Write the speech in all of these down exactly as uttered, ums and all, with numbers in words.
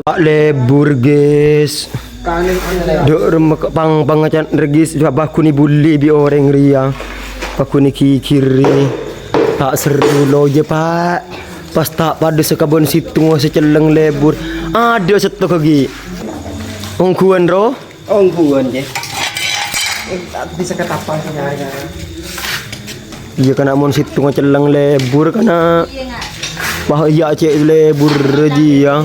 Pak lebur, guys. Dâ' remma pang-, pangècan rèya, guys. Coba bâghun èbulli bi' orèng rèya. Bâghun èghighiri. Ta' serru lo, yâ, Pak. Pas ta' padâ sakabân sèttonga sè cellèng lebur. Adâ sètto kaghi. Ongghuwân, ro? Ongghuwân, yâ. Eh, ta' bisa katapang sè nyarè, kan. Iyâ, kana' mon sèttonga cellèng lebur, kana'. Wah, iyâ, cè' lebur jiyâ.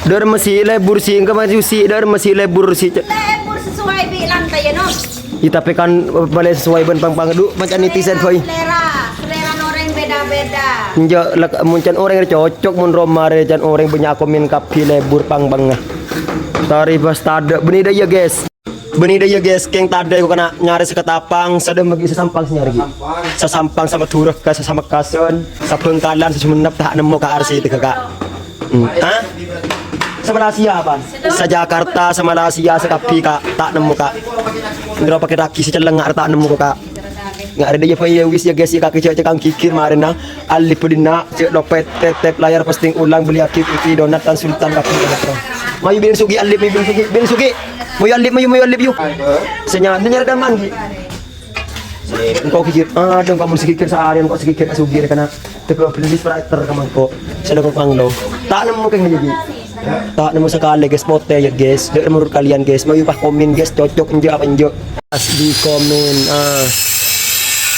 Dâ' remma sè lebur sè, engko' maju sè, dâ' remma sè lebur sè, cè'. Lebur sesuai bi' lantai, yâ, no? Iyâ, tapè kan, eh, palèng sesuai bân pang-, pangèdu, macam netizen, boy. Selera, selera orèng beda-beda. Enjâ', lak-, mon can orèng rè cocok, mon roma rè can orèng bânnya' komen kabbhi lebur pang-, pangnga. Tarè bâs tadâ', bânnè dâ' iyâ, guys. Bânnè dâ' iyâ, guys, kèng tadâ' èko kana' nyarè sakatapang, sadâ' magi sasampang sè nyarè ghi. Sasampang, samadhurâ, ka sasamekasan, sabhângkalan, sasumenep, ta' nemmo ka arsi tèghâ, Kak. Hmm. Hah? Sa-Malaysia, Pan? Sa-Jakarta, sa-Malaysia, sakabbhi, Kak. Ta' nemmo, Kak. Nèro pakè ragi sè cellèng nga' ta' nemmo, Kak. Nga' rèya, yâ, Pak, yâ, wis, yâ, guys, yâ, kakè jhâ' cekang ghighir marèna. Allip budina, cè' lopet, tètèp, layar posting ulang, beli aki, pipi, donat, tan sultan, kabbhi, donat, Bro. Mayu, bin Sugi, allip, bin Sugi, bin Sugi. Mayu, allip, mayu, mayu, allip, yu. Sè nya-, nyarè dâman, ghi. Engko' ghighir, adâ, engko' mon sè ghighir saarè, engko' sè ghighir ka Sugi rè kana'. Tegghâ bellâ Sprite ka mangko'. Sè lako panglo. Ta' nemmo kèng ghi. Ta' nemmo sakalè, guys, potè, yâ, guys. Dâ' menurut kalian, guys, mayu pas komen, guys, cocok enjâ' apa enjâ'. Pas di komen, ah.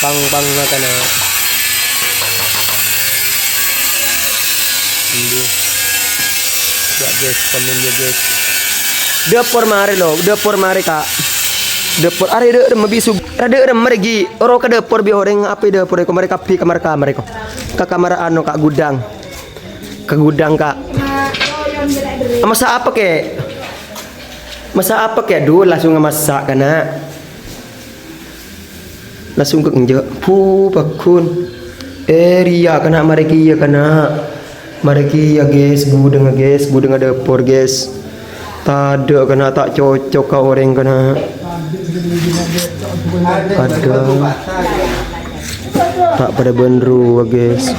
Pang-, pang-, kana'. Ini. Ya, guys, komen ya, guys. Dâpor marè, lo, dâpor marè, Kak. Dâpor, arè dâ' remma bisu. Arè dâ' remma rè ghi. Ro ka dâpor bi' orèng, apa dâpor èko, marè kabbhi kamar-kamar èko. Ka kamar anu, Kak, gudang. Ka gudang, Kak. Masa apa, kè? Masa apa, kè? Aduh, langsung masa, kana'. Langsung ka enjâ'. Bu, bâghun. Eh, rèya kana' marè kèya kana'. Marè kèya, guys, gudângnga, guys, gudângnga dâpor, guys. Tadâ' kana' ta' cocok ka orèng kana'. Kadhâng ta' padâ bân rowa, guys.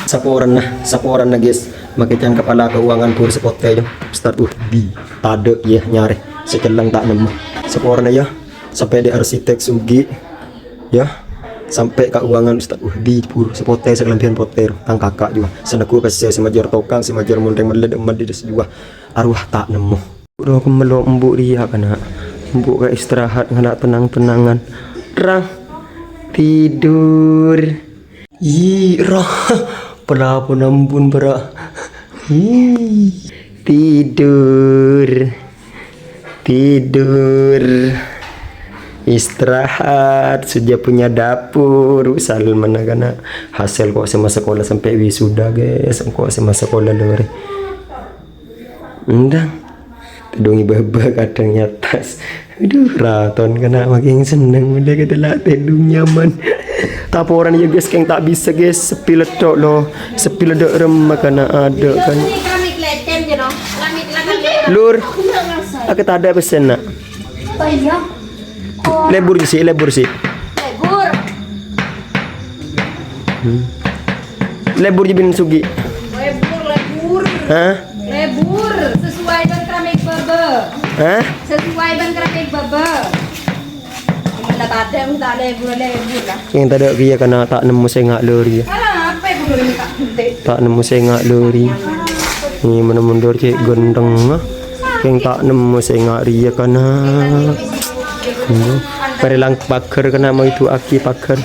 Saporana, saporana, guys. Makè can kapala kauangan bur sè potè, yâ. Ustad Wahdi. Tadâ', yâ, nyarè. Sè cellèng ta' nemmo. Saporana, yâ. Sampè' dâ' arsitek Sugi. Yâ. Sampè' kauangan Ustad Wahdi bur sè potè, sè kalambhiyân potè. Tang kaka' jiyâ. Sè neggu' pèssè, sè majâr tokang, sè majâr mondheng mellè dâ' emma' dâ' jiyâ. Arwah ta' nemmo. Ro kemma lo embu' rèya kana'. Embu' ka istirahat ngala' tenang-tenangan. Rang. Tidur. Ih, ra. Pelapon ampon, Bra. Ih. Tidur. Tidur. Istirahat. Sudah punya dapur. Salmana kana'. Hasil kok sè masakola sampè' wisuda, guys. Kok sè masakola lorè. Endang. Tèdhungi bâbâ kadhâng è attas. Aduh, raton kana' makèng senneng, mending kata la tèdhung nyaman. Taporan ya, guys, kèng ta' bisa, guys. Sepi lettok lo. Sepi ledok remma kana' adâ' kan. Lur, aku tadâ' pèssèna. Oh, iya. Lebur sih, lebur sih. Lebur. Hmm. Lebur jâ bin Sugi. Lebur, lebur. Hah? Lebur. Sesuai bân keramik bâbâ. Hah? Sesuai bân keramik bâbâ. Gimana tadâ' minta lebur, lebur lah. Yang tadâ' kèya kana' ta' nemmo sè nga' lorè ya. Alah, apa yang belum tak penting? Ta' nemmo sè nga' lorè. Ni mana mundur cè' gendeng, ah. Kèng ta' nemmo sè nga' rèya kana'. Hmm. Parèlang paghâr kana' mau itu aki paghâr.